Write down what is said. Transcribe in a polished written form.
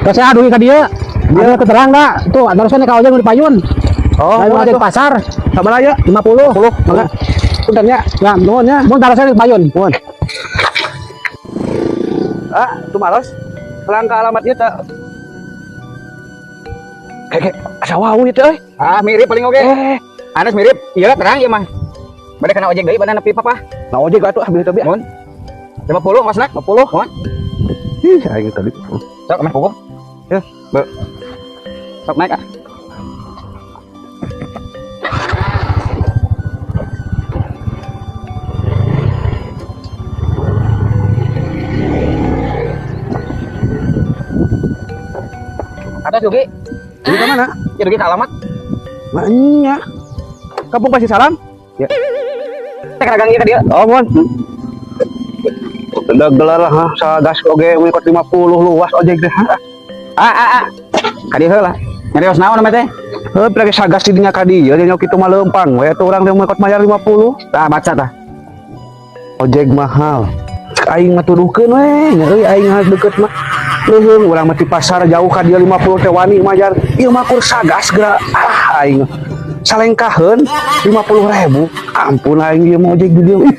Terus saya dugi ka dieu. Dia keterang da. Tuh, terusnya ka ojek nu di payun. Oh, Lain mun ojek atuh. Pasar. Sabaraha ya? 50. 10. Mangga. Punten nya. Ya, Nuhun nya. Mun taros di payun. Nuhun. Ah, tumaros. Terang ke alamat ieu teh. Kayak asa wau ieu teh euy. Ah, mirip paling oge. Eh, Anas mirip. Iya terang ieu mah. Bade kana ojek deui, bade nepi papa. Nah, ojek atuh ah beli teh. Mun. 50 masna. 50. Mun. Ih, aing tadi. Sok meh puguh. Ya. Be. Sok naik ah. Atas dugi. Ini ke mana? Ya dugi ke alamat. Nya. Kampung Pasir Salam? Ya. Teh kana gang ieu ka dieu. Oh, mun. Udah gelar lah, ha. Sagas oge ngikut 50 luas ojek teh. Ha. Ah ah ah. Ka dieu heula. Nyarios naon namanya teh? Heuh, lagi sagas di dinya ka dieu, nya kitu mah leumpang we atuh urang teh ngikut mayar 50. Tah baca tah. Ojek mahal. Cek aing mah tuduhkeun we, nya euy aing mah deukeut mah. Leuheung urang mah ti pasar jauh ka dieu 50 teh wani mayar. Ieu mah kur sagas geura. Ah, aing salengkaheun 50.000. Ampun aing ieu mah ojek di dieu. Ih.